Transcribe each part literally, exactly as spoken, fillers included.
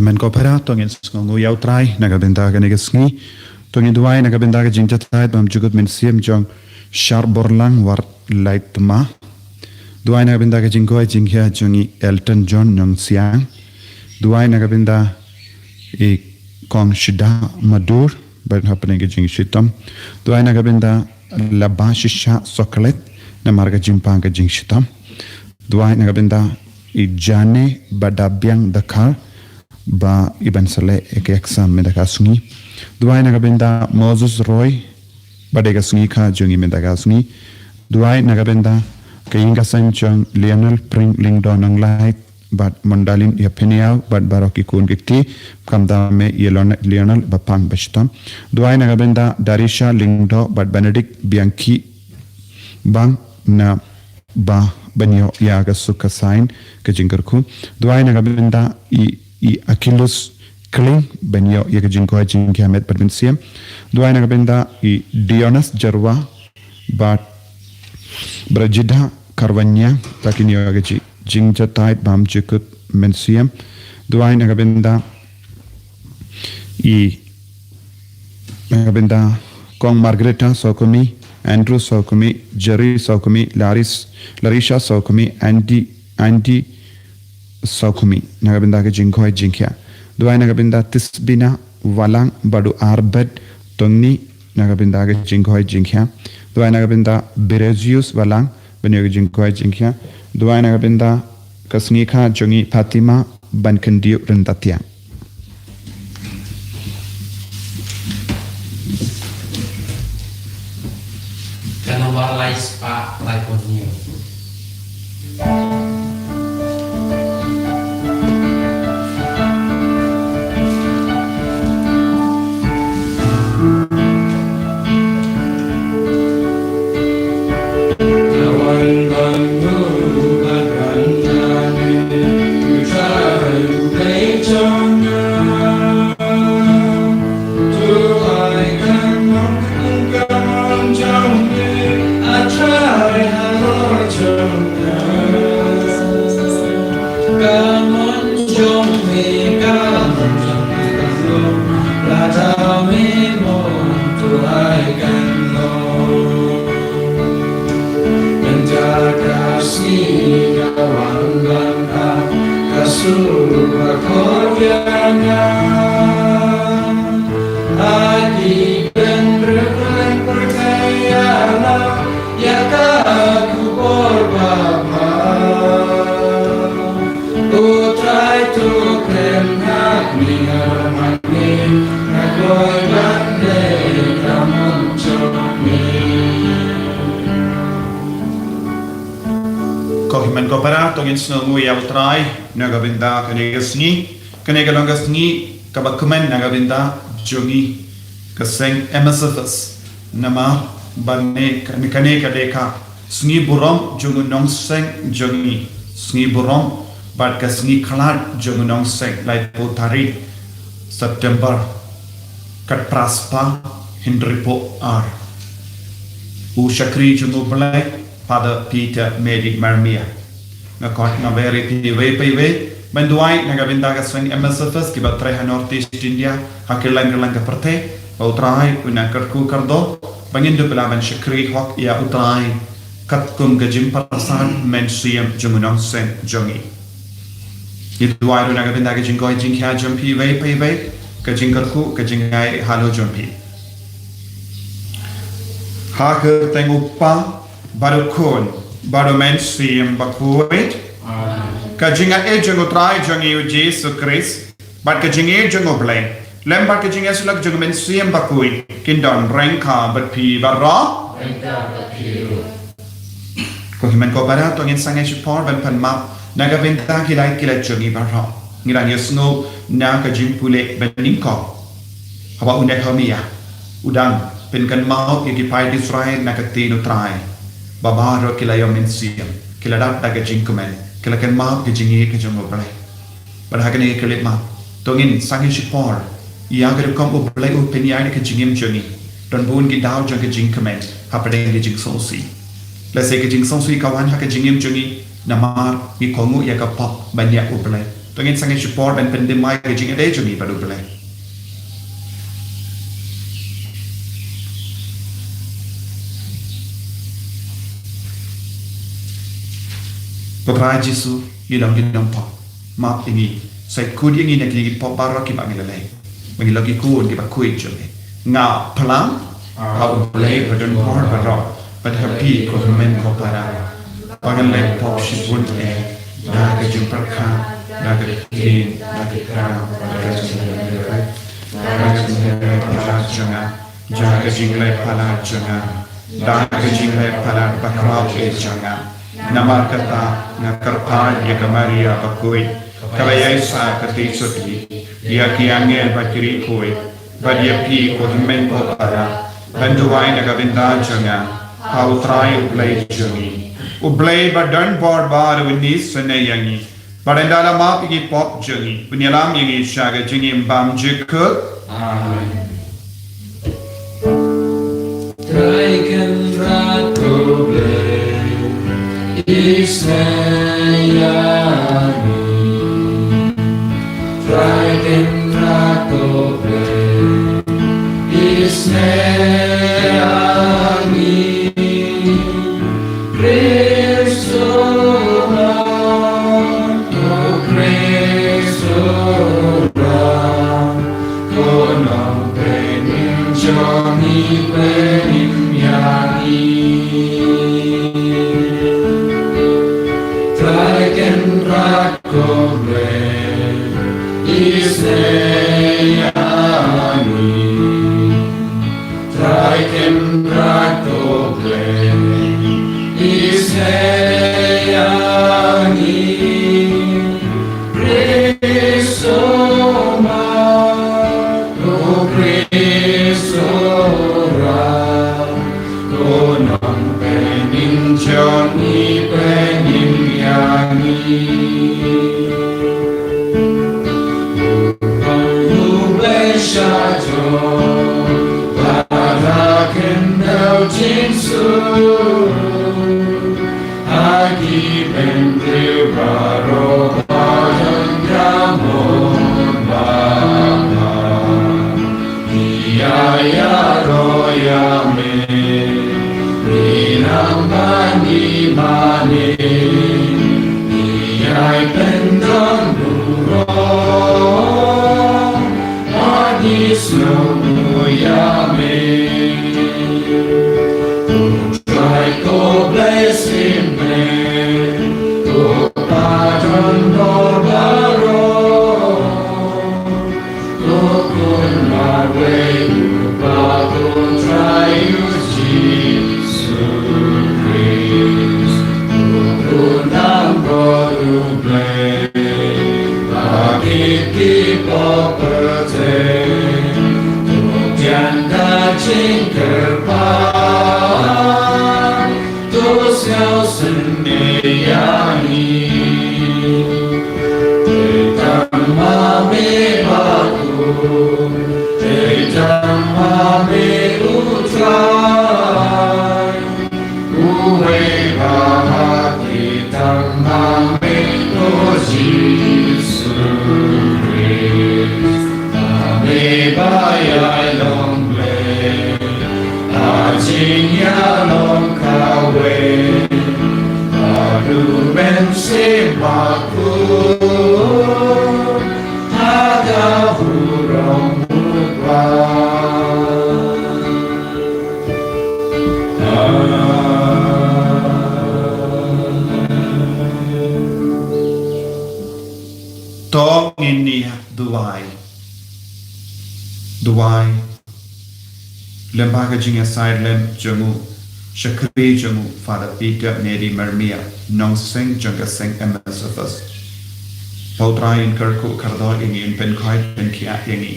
Hynmen ko para, to ngin sngewnguh ïa u Trai na ka bynta kane ka sngi. To ngin duwai na ka bynta ka jingjahthait bymjukut mynsiem jong Sharborlang Warlait Tma. Duwai na ka bynta ka jingkoit jingkhiah jong i Elton John Nongsiang. Duwai na ka bynta i Kong Shida Madur bad hapdeng ka jingshitom. Duwai na ka bynta Laba Shisha Soklet namar ka jingpang ka jingshitom. Duwai na ka bynta i Jane Badabiang Dakar ba i ban sa leh ïa ka exam mynta ka sngi. Duwai na ka bynta Moses Roy ba dei ka sngikha jong i mynta ka sngi. Duwai na ka bynta ka ïing ka sem jong Lionel Pring Lyngdoh Nonglait bad Mondalin ïa Peniaw bad baroh ki khun ki kti, khamtam ïa Lionel, Lionel ba pang ba shitom. Duwai na ka bynta Darisha Lyngdoh bad Benedict Bianchi Bang na ba ban ïoh ïa ka suk ka sain ka jingkyrkhu. Duwai na ka bynta i, i Achilles Kling ban ïoh ïa ka jingkoit jingkhiah met bad mynsiem. Duwai na ka bynta i Dionas Jarwa bad Brigida Karwanya ba kin ïoh ïa ka ji-, jingjahthait bymjukut mynsiem. Duwai na ka bynta i, na ka bynta Kong Margareta Sokumi, Andrew Sokumi, Jerry Sokumi, Laris, Larisha Sokumi, Andy, Andy Sokumi na ka bynta ka jingkoit jingkhiah. Duwai na ka bynta Tisbina Walang bad u Arbet Tongni na ka bynta ka jingkoit jingkhiah. Duwai na ka bynta Berezius Walang ban ïoh ka jingkoit jingkhiah. Duwai na ka bynta ka sngikha jong i Fatima ban kyndit rynda tiang. Ka nombar lai spah lai phew hynñiew. Ko hynmen ko para, to ngin sngewnguh ïa u Trai na ka bynta kane ka sngi. Kane ka long ka sngi kaba kmen na ka bynta jong ngi ka seng M S F S. Namar ba ne kane, kane ka dei ka sngi burom jong u nongseng jong ngi, sngi burom bad ka sngi khlad jong u nongseng, laiphew tarik September, kat phra spah hynriewphew ar. U shakri jong U Blei, Father Peter Mary Marmia. Nga khot nga wer ïa phi iwei pa iwei ban duwai na ka bynta ka seng M S F S kiba trei ha North East India, ha kylleng kylleng ka pyrthei, ba U Trai un nang kyrkhu kyrdoh ba ngin dup lah ban shakri hok ïa U Trai katkum ka jingpyrsad mynsiem jong u nongseng jong ngi. Ngi duwai ruh na ka bynta ka jingkoit jingkhiah jong phi iwei pa iwei, ka jingkyrkhu, ka jingai halor jong phi. Ha ka kyrteng U Kpa bad U Khun bad U Mynsiem Bakhuid. Amen. Ka jingaiei jong U Trai jong ngi U Jisu Khrist bad ka jingïeit jong U Blei lem bad ka jingïasyllok jong U Mynsiem Bakhuid kin don ryngkat bad phi baroh. Ryngkat bad phi ruh. Ko hynmen ko para, to ngin sangeh shipor ban pan map na ka bynta ki lait ki lait jong ngi baroh. Ngi dang ïasngew na ka jingpule ba nyngkong, haba u Nehemia u dang pynkynmaw ïa ki paid Israel na ka ktien U Trai, ba baroh ki la ïoh mynsiem, ki la dap da ka jingkmen, ki la kynmaw ka jingïeit ka jong U Blei. Bad ha kane ka khyllipmat, to ngin sangeh shipor ïa ka rukom U Blei u pynïaid ïa ka jingim jong ngi. Don bun ki daw jong ka jingkmen hapdeng ka jingsngewsih. Lehse ka jingsngewsih ka wan ha ka jingim jong ngi namar ngi kohnguh ïa ka pop ban ñiah U Blei. To ngin sa ngeit shipor ban pyndem ïa ka jingïadei jong ngi bad U Blei. Ko Trai Jisu, ngi long ki nongpop. Map ïa ngi. Sa kut ïa ngi na ki pop baroh kiba ngi la leh. Ba ngi long ki khun kiba khuid jong me. Nga phlang ha U Blei badonbor baroh, bad ha phi ko hynmen ko para, ba ngan leh pop shibun eh da ka jingpyrkhat, da ka ktien, da ka kam, da ka jingïaleh. Da ka jingïaleh palat jong nga, da ka jingïaleh palat jong nga, da ka jingïaleh palat bakhraw eh jong nga. Namar kata nga kyrpad ïa ka Maria bakhuid, kaba ïaishah ka tei sutli, ïa ki angel bad ki riewkhuid, bad ïa phi ko hynmen ko para, ban duwai na ka bynta jong nga ha U Trai U Blei jong ngi. U Blei badonbor baroh un isynei ïa ngi, bad un da la map ïa ki pop jong ngi, un ïalam ïa ngi sha ka jingim bymjukut. Amen. Trai Kynrad ko Blei, isynei ïa ngi. Trai Kynrad ko Blei, isynei ïa ngi. Khrist u Trai, ko Khrist u Trai, ko Nongpynim jong ngi, pynim ïa ngi. Trai Kynrad ko Blei, isynei ïa ngi. Trai Kynrad ko Blei, isynei ïa ngi. Khrist u Trai, ko Khrist u Trai, ko Nongpynim jong ngi, pynim ïa ngi. U Blei sha jong para khyndew jingsuk, ha ki bynriew baroh ba don ka mon ba bha. Ngi ïa ïaroh ïa me, ngi nang ban ïa mane, ngi ïai pyndon burom, ba ngi sngewbha ïa me. Ko Trai ko Blei sngewbha, ko Pa jong ngi baroh. Ko Khun marwei uba, ko Trai u Jisu Khrist, ko Khun nongbuh U Blei, ba kit ki pop pyrthei, to thiang da jingkyrpad, to sngewsynei ïa ngi. Te tang ma me bakhuid, te tang ma me U Trai, uwei ba ha ki tang ma me ko Jisu Khrist, ma me ba ïai long Blei. A jingïalong kawei, a du Mynsiem Bakhuid, ha ka burom U Blei. Amen. To ngin ïa duwai. Duwai. Lyngba ka jingïasaid lem jong u shakri jong u Father Peter Mary Mermia, nongseng jong ka seng M S F S. Ba U Trai un kyrkhu kyrdoh ïa ngi, un pynkhuid pynkhiah ïa ngi.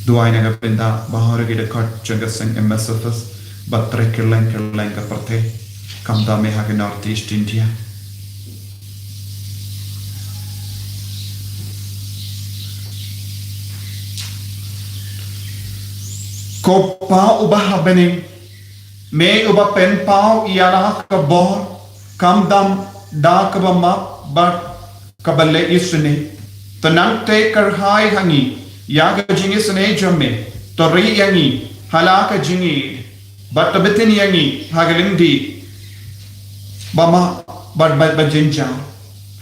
Duwai na ka bynta baroh ki dkhot jong ka seng M S F S, ba trei kylleng kylleng ka pyrthei, khamtam eh ha ka North East India. Ko Pa uba ha bneng, me uba pynpaw ïa la ka bor, khamtam da kaba map bad kaba leh isynei. To nang tei kyrhai ha ngi ïa ka jingisynei jong me. To ri ïa ngi ha la ka jingïeit bad to btin ïa ngi ha ka lynti ba map bad ba jynjar,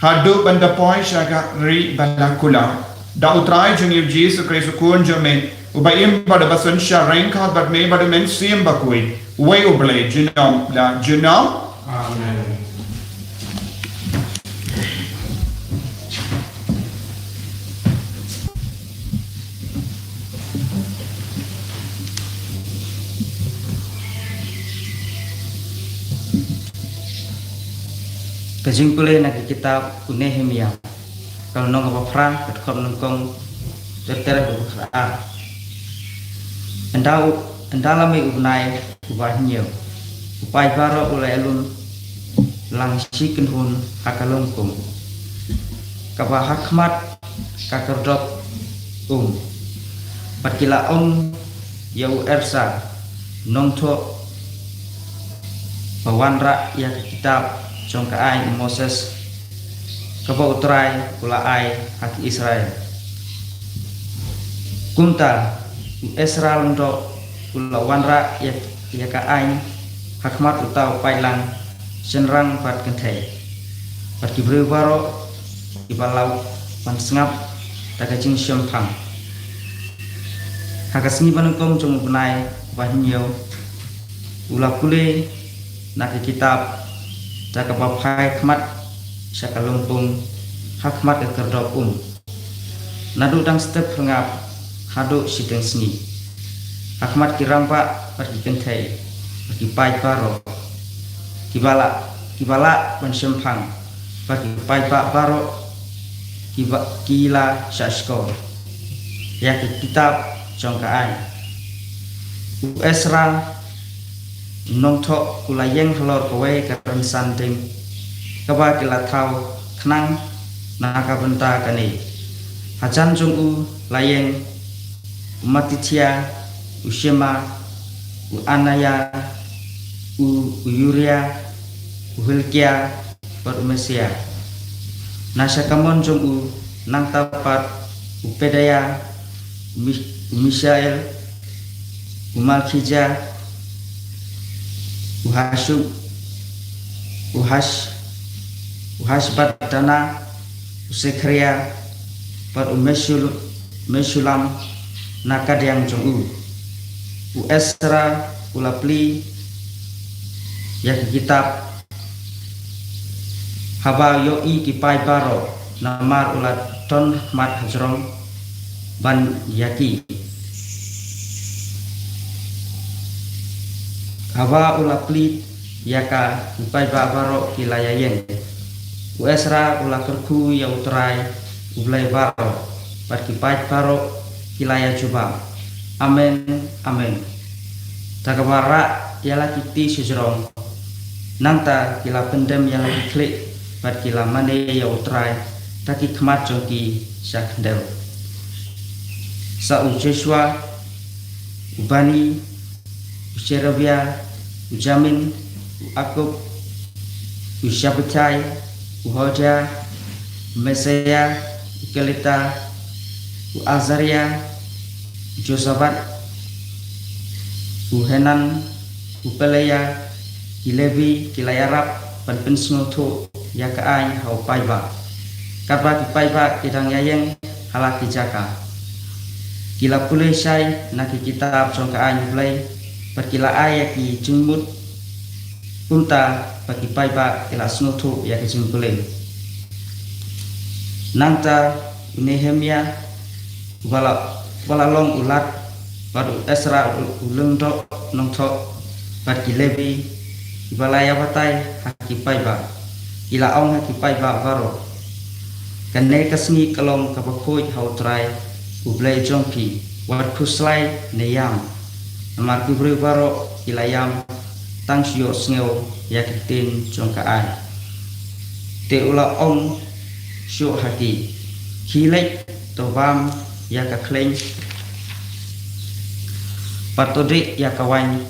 haduh ban da poi sha ka ri ba la kular. Da U Trai jong ngi U Jisu Khrist U Khun jong me, uba im bad uba synshar ryngkat bad me bad U Mynsiem Bakhuid, uwei U Blei junom la junom. Amen. Ka jingpule na ka kitab u Nehemia, ka lynnong kaba phra, ka dkhot nyngkong, ter ter kaba phra. Ynda u, ynda la mih u bnai uba hynñiew, u paid baroh u la ïalum lang shi kynhun ha ka lympung kaba ha khmat ka khyrdop um. Bad ki la ong ïa u Esra nongthoh ba wanrah ïa ka kitab jong ka aiñ u Moses, kaba U Trai u la ai ha ki Israel. Kumta u Esra lyngdoh u la wanrah ïa, ïa ka aiñ ha khmat uta u paidlang shynrang bad kynthei bad ki briew baroh kiba la wan sngap da ka jingshemphang. Ha ka sngi ba nyngkong jong u bnai ba hynñiew, u la pule na ka kitab da kaba phai khmat sha ka lympung ha khmat ka khyrdop um, naduh dang step phyrngab haduh shiteng sngi, ha khmat ki rangbah bad ki kynthei bad ki paid baroh kiba la, kiba la wan shemphang bad ki paidbah baroh kiba, ki la shah shkor ïa ka kitab jong ka aiñ. U Esra nongthoh u la ïeng halor kawei ka rynsan dieng kaba ki la thaw khnang na ka bynta kane. Hajan jong u la ïeng u Mattithia, u Shema, u Anaya, u, u Uria, u Hilkia, bad u Maseia. Na sha kamon jong u nangta pat u Pedaia, u Mi-, u Mishael, u Malkija, u Hashub, u Hash-, u Hashbadana, u Sekharia, bad u Meshul-, Meshulam na kadiang jong u. U Esra u la plie ïa ki kitab haba ïohi ki paid baroh, namar u la don khmat hajrong ban ïa ki. Haba u la plie ïa ka, ki paidbah baroh ki la ïa ïeng. U Esra u la kyrkhu ïa U Trai U Blei baroh, bad ki paid baroh ki la ïa jubab, Amen, amen, da kaba rah ïa la ki kti shajrong. Nangta ki la pyndem ïa la ki khlieh bad ki la mane ïa U Trai da ki khmat jong ki sha khyndew. Sa u Joshua, u Bani, u Sherebia, u Jamin, u Akub, u Shabethai, u Hodia, u Maseia, u Kelita, u Azaria, u Josabad, u Henan, u Pelaia, ki Levi ki la ïarap ban pynsngewthuh ïa ka aiñ ha u paidbah, katba ki paidbah ki dang ïa ïeng ha la ki jaka. Ki la pule shai na ki kitab jong ka aiñ U Blei, bad ki la ai ïa ki jingmut, kumta ba ki paidbah ki la sngewthuh ïa ka jingpule. Nangta u Nehemia, uba la, uba la long u lat, bad u Esra u, u lyngdoh nongthoh, bad ki Levi kiba la ïa batai ha ki paidbah, ki la ong ha ki paidbah baroh, Kane ka sngi ka long kaba khuid ha U Trai U Blei jong phi. Wat khuslai ne ïam, namar ki briew baroh ki la ïam tang shu ïohsngew ïa ki ktien jong ka aiñ. Te u la ong shuh ha ki, khie leit, to bam ïa ka khleiñ, bad to dih ïa ka waiñ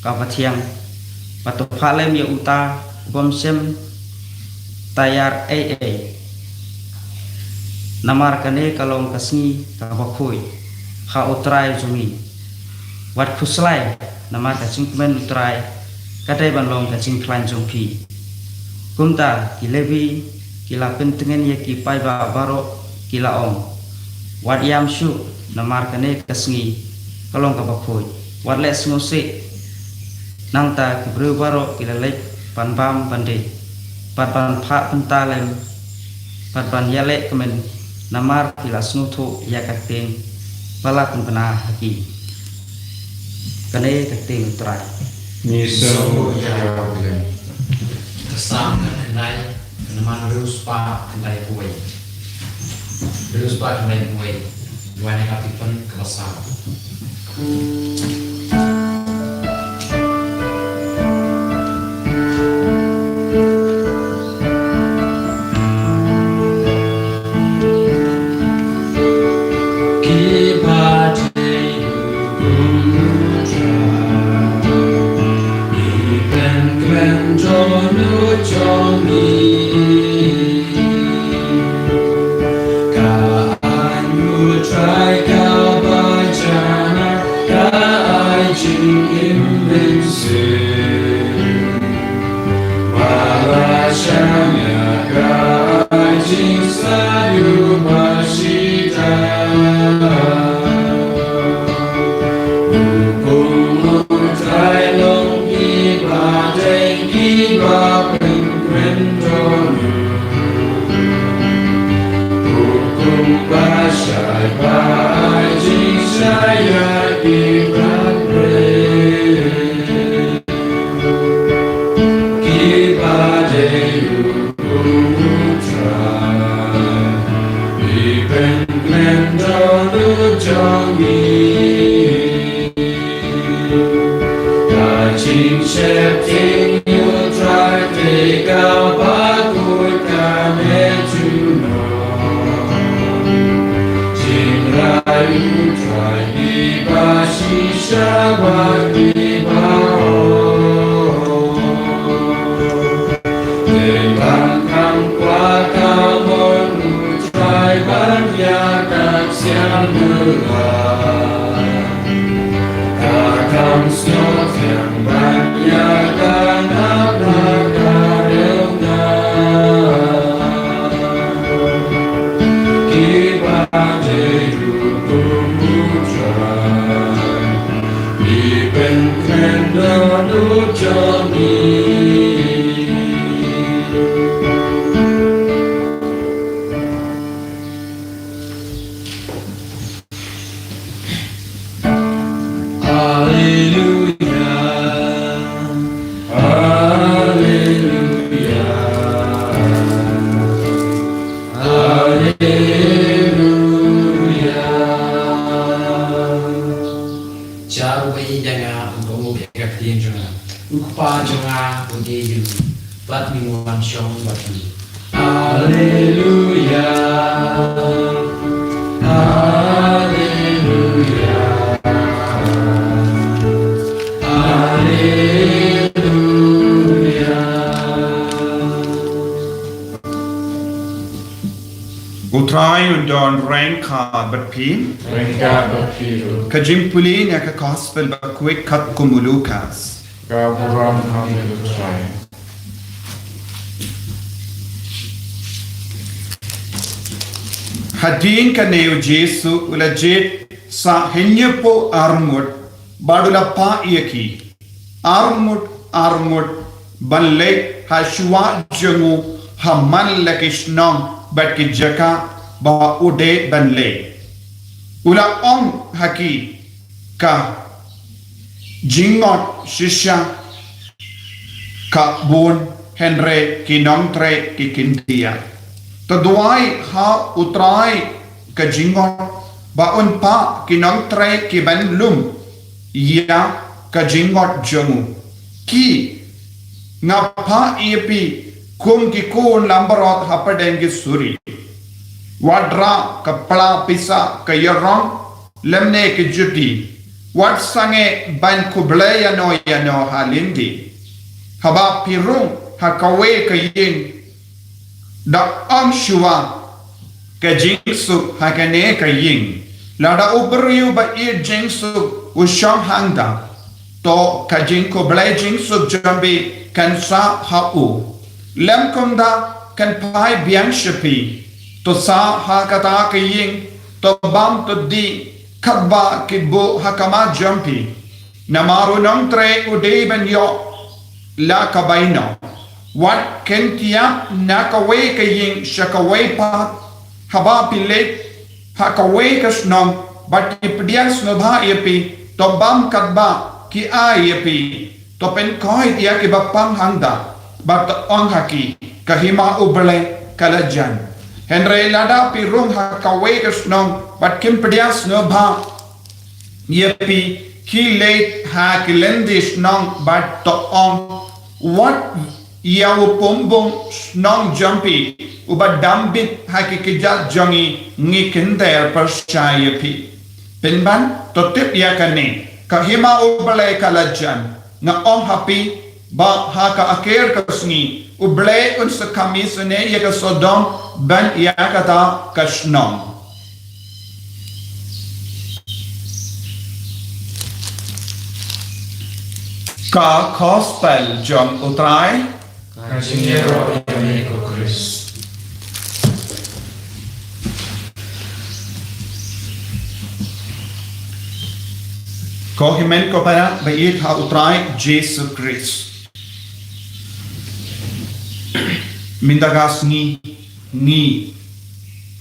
kaba thiang, bad to phah lem ïa uta u bym shym taiar ei ei. Namar kane ka long ka sngi ka bakhuid ha U Trai jong ngi. Wat khuslai, namar ka jingkmen U Trai ka dei ban long ka jingkhlaiñ jong phi. Kumta ki Levi ki la pyntngen ïa ki paidbah baroh, ki la ong, wat ïam shuh, namar kane ka sngi ka long ka bakhuid. Wat leh sngewsih. Nangta ki briew baroh ki la leit ban bam ban dih, bad ban phah bynta lem, bad ban ïaleh kmen, namar ki la sngewthuh ïa ka ktien ba la pynbna ha ki. Kane ka ktien U Trai. Ngi sngewbha ïa U Blei. Ka Salm ka khyndai, ka lynnong hynriew spah khyndai phew wei. Hynriew spah khyndai phew wei. Wan ïa ka phi pyn ka ba saw. Ki ba dei u kum U Trai, i pynkmen don u jong ngi. Ka aiñ U Trai kaba janai, ka ai jingim mynsiem. Wat la shaniah, ka ai jingstad ïa u ba shisha. U kum U Trai long ki ba dei ki ba pynkmen don u. U kum ba shai, ba ai jingshai ïa ki ba briew. Ki ba dei u kum U Trai, i pynkmen don u jong ngi. Ka jingsheptieng U Trai te kaba khuid ka mih junom. Jingrai U Trai ki ba shisha bad ki ba hok. Te ban kham kwah ka mon U Trai ban ïa ka siang U Trai. Ka kham sngewthiang ban ïa ka nap na ka riew na. Ki ba dei u kum U Trai, i pynkmen don u jong ngi. Alleluia, alleluia, alleluia. Jar wei ïa nga, u ba ngi ïa ka ktien jong nga. U Kpa jong nga u dei u, bad ngi wan shong bad u. Alleluia. Alleluia. Alleluia. U Trai un don ryngkat bad phi. Ryngkat bad phi ruh. Ka jingpule na ka Gospel bakhuid katkum u Lukas. Ka burom ha U Trai. Hadien kane u Jisu u la jied sa hynñiewphew arngut bad u la phah ïa ki arngut arngut ban leit ha shuwa jong u ha man la ki shnong bad ki jaka ba u dei ban leit. U la ong ha ki, ka jingngot shisha ka bun, hynrei ki nongtrei ki kyndiah. To duwai ha U Trai ka jingngot ba un phah ki nongtrei ki ban lum ïa ka jingngot jong u. Ki, nga phah ïa phi kum ki khun langbrot hapdeng ki suri. Wat rah ka pla pisa ka ïarong lymne ka juti. Wat sangeh ban khublei ïano ïano ha lynti. Haba phi rung ha kawei ka ïing, Da ong shuwa, ka jingsuk ha kane ka ïing. Lada u briew ba ïeit jingsuk u shong hangta, to ka jingkhublei jingsuk jong phi kan sah ha u. Lym kumta kan phai biang sha phi. To sah ha kata ka ïing, to bam to dih, katba ki buh ha khmat jong phi. Namar u nongtrei u dei ban ïoh la ka bainong. Wat kyntiap na kawei ka ïing sha kawei pat, haba phi leit ha kawei ka shnong bad ki pdiang sngewbha ïa phi, to bam katba ki ai ïa phi. To pynkhuid ïa kiba pang hangta bad to ong ha ki, ka hima U Blei ka la jan. Hynrei lada phi rung ha kawei ka shnong bad kim pdiang sngewbha ïa phi, khie leit ha ki lynti shnong bad to ong, wat ïa u pumbung shnong jong phi uba dam bit ha ki kjat jong ngi, ngi kynter pyrshah ïa phi. Pynban, to tip ïa kane, ka hima U Blei ka la jan. Nga ong ha phi ba ha ka akhir ka sngi U Blei un sa khmih snieh ïa ka Sodom ban ïa kata ka shnong. Ka Gospel jong U Trai. Ka jingïaroh ïa me ko Khrist. Ko hynmen ko para ba ïeit ha U Trai Jisu Khrist. Mynta ka sngi ngi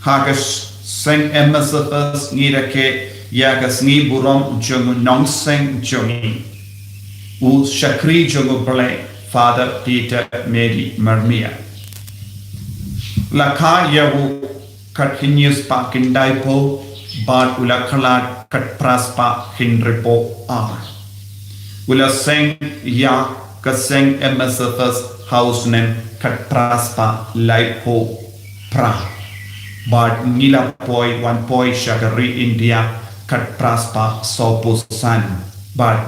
ha ka seng M S F S ngi rakhe ïa ka sngi burom jong u nongseng jong ngi, u shakri jong U Blei, Father Peter Mary Marmia. La kha ïa u khathynñiew spah khyndaiphew bad u la khlad khatphra spah hynriewphew ar. U la seng ïa ka seng M S F S ha u snem khatphra spah laiphew phra. Bad ngi la poi wan poi sha ka ri India khatphra spah sawphew san. Bad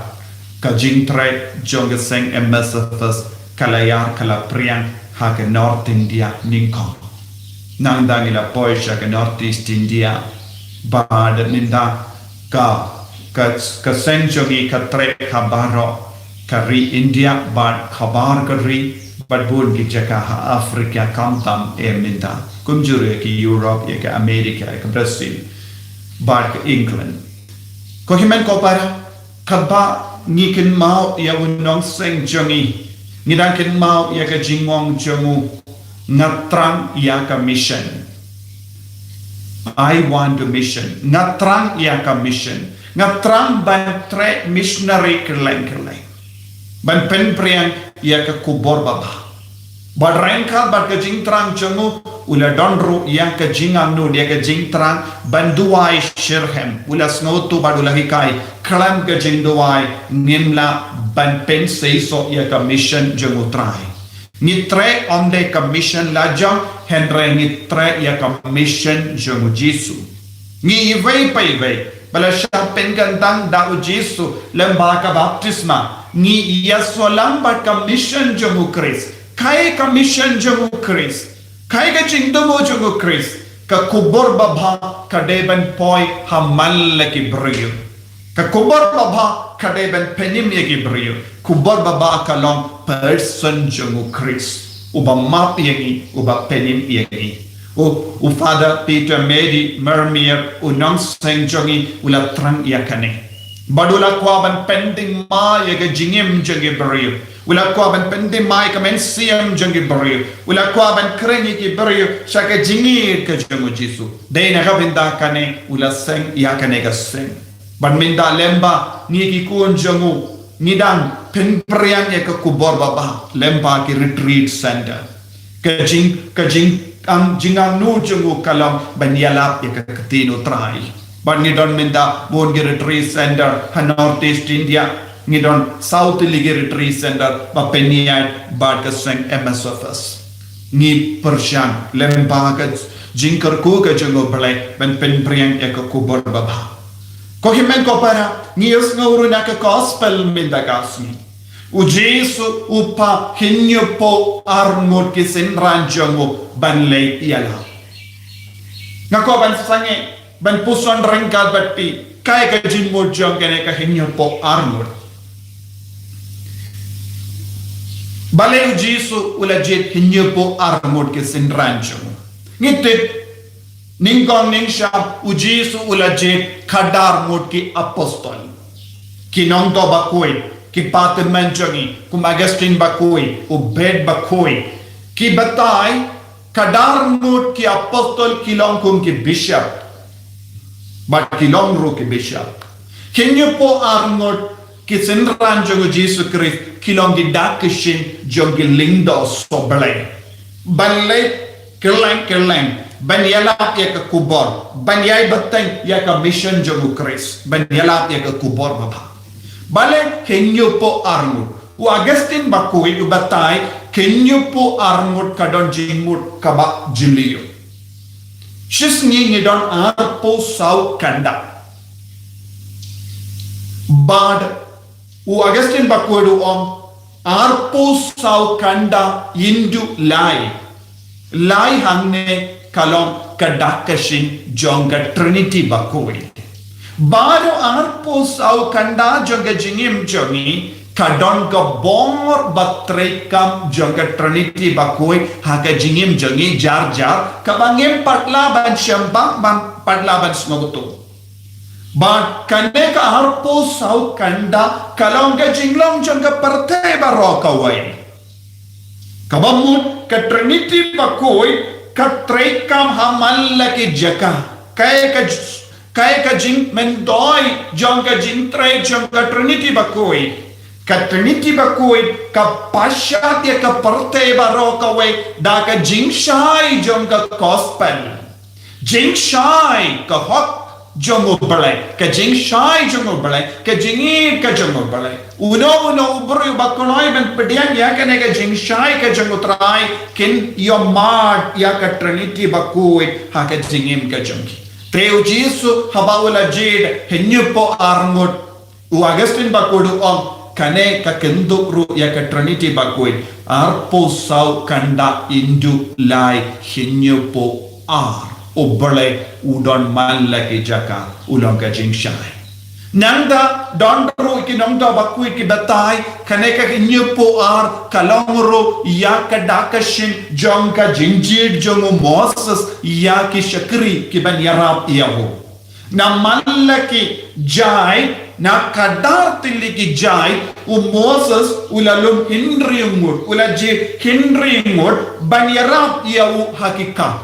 ka jingtrei jong ka seng M S F S ka la ïar ka la phriang ha ka North India nyngkong. Nangta ngi la poi sha ka North East India. Bad mynta ka, ka, ka seng jong ngi ka trei ha baroh ka ri India bad khabar ka ri bad bun ki jaka ha Africa khamtam eh mynta. Kumjuh ruh ïa ka Europe, ïa ka America, ïa ka Brazil bad ka England. Ko hynmen ko para, katba ngi kynmaw ïa u nongseng jong ngi, ngi dang kynmaw ïa ka jingong jong u, nga thrang ïa ka mission. I want to mission. Nga thrang ïa ka mission. Nga thrang ban trei missionary kylleng kylleng. Ban pynphriang ïa ka khubor babha. Bad ryngkat bad ka jingthrang jong u, u la don ruh ïa ka jingangnud, ïa ka jingthrang ban duwai shitrhem. U la sngewthuh bad u la hikai, khlem ka jingduwai ngim lah ban pynseisoh ïa ka mission jong U Trai. Ngi trei ym dei ka mission la jong, hynrei ngi trei ïa ka mission jong U Jisu. Ngi iwei pa iwei ba la shah pynkyntang da U Jisu lyngba ka baptisma. Ngi ïasoh lang bad ka mission jong U Khrist. Kaei ka mission jong U Khrist? Kaei ka jingthmu jong U Khrist? Ka khubor babha ka dei ban poi ha man la ki briew. Ka khubor babha ka dei ban pynim ïa ki briew. Khubor babha ka long person jong U Khrist, uba map ïa ngi, uba pynim ïa ngi. U, u Father Peter Mary Marmia, u nongseng jong ngi, u la thrang ïa kane. Bad u la kwah ban pyndem ïa ka jingim jong ki briew. U la kwah ban pyndem ïa ka mynsiem jong ki briew. U la kwah ban khring ïa ki briew sha ka jingïeit ka jong U Jisu. Dei na ka bynta kane u la seng ïa kane ka seng. Bad mynta lyngba ngi ki khun jong u, ngi dang pynphriang ïa ka khubor babha lyngba ki retreat center. Ka jing, ka jing, ang, jingangnud jong u ka long ban ïalap ïa ka ktien U Trai. Bad ngi don mynta bun ki retreat center ha North East India, ngi don saw tylli ki retreat center ba pynïaid bad ka seng M S F S. Ngi pyrshang lyngba ka jingkyrkhu ka jong U Blei ban pynphriang ïa ka khubor babha. Ko hynmen ko para, ngi ïohsngew ruh na ka gospel mynta ka sngi. U Jisu u phah hynñiewphew ar ngut ki synran jong u ban leit ïalap. Nga kwah ban sangeh, ban puson ryngkat bad phi, kaei ka jingmut jong kane ka hynñiewphew ar ngut. Balei u Jisu u la jied hynñiewphew ar ngut ki synran jong u? Ngi tip, nyngkong nyngshap u Jisu u la jied khadar ngut ki apostol. Ki nongthoh bakhuid, ki pathymmai jong ngi, kum Augustine bakhuid, u Bede bakhuid. Ki batai, khadar ngut ki apostol ki long kum ki bishop. Bad ki long ruh ki bishop. Hynñiewphew ar ngut ki synran jong u Jisu Khrist ki long ki dak ki shin jong ki lyngdoh sohblei. Ban leit kylleng kylleng, ban ïalap ïa ka khubor, ban ïai bteng ïa ka mission jong u Khrist, ban ïalap ïa ka khubor babha. Balei hynñiewphew ar ngut? U Augustine bakhuid u batai, hynñiewphew ar ngut ka don jingmut kaba jylliew. Shisngi ngi don arphew saw kynda. Bad u Augustine bakhuid u ong, arphew saw kynda into lai. Lai hangne ka long ka dak ka shin jong ka Trinity bakhuid. Baroh arphew saw kynda jong ka jingim jong ngi ka don ka bor ba treikam jong ka Trinity bakhuid ha ka jingim jong ngi jar jar, kaba ngim pat lah ban shem bang, ngim pat lah ban sngewthuh. Bad kane ka arphew saw kynda ka long ka jinglong jong ka pyrthei baroh kawei. Kaba mut ka Trinity bakhuid ka treikam ha man la ki jaka. Kaei ka j-, kaei ka jingmyntoi jong ka jingtrei jong ka Trinity bakhuid? Ka Trinity bakhuid ka pashat ïa ka pyrthei baroh kawei da ka jingshai jong ka gospel. Jingshai ka hok jong U Blei, ka jingshai jong U Blei, ka jingïeit ka jong U Blei. Uno uno u briew ba khlaiñ ban pdiang ïa kane ka jingshai ka jong U Trai, kin ïoh mad ïa ka Trinity bakhuid ha ka jingim ka jong ki. Te U Jisu haba u la jied hynñiewphew ar ngut, U Augustine bakhuid u ong, kane ka kyndup ruh ïa ka Trinity bakhuid, arphew saw kynda into lai hynñiewphew ar. U Blei u don man la ki jaka, u long ka jingshai. Nangta don ruh ki nongthoh bakhuid ki batai, kane ka hynñiewphew ar ka long ruh ïa ka dak ka shin jong ka jingjied jong u Moses ïa ki shakri ki ban ïarap ïa u. Na man la ki jait, na khadar tylli ki jait, u Moses u la lum hynriew ngut, u la jied hynriew ngut ban ïarap ïa u ha ki kam.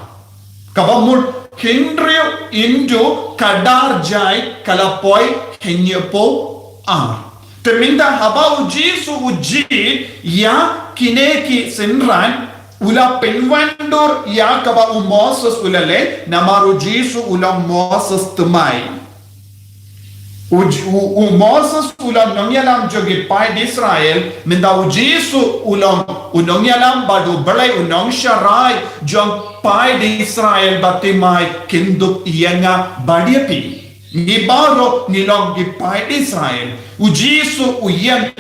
Kaba mut hynriew into khadar jait ka la poi hynñiewphew ar. Te mynta haba U Jisu u jied ïa kine ki synran, u la pynwandur ïa kaba u Moses u la leh, namar U Jisu u long Moses thymmai. U J-, u, u Moses u long nongïalam jong ki paid Israel, mynta U Jisu u long u nongïalam bad U Blei, u nongsharai jong paid Israel, ba thymmai kyndup ïa nga bad ïa phi. Ngi baroh ngi long ki paid Israel. U Jisu u ïeng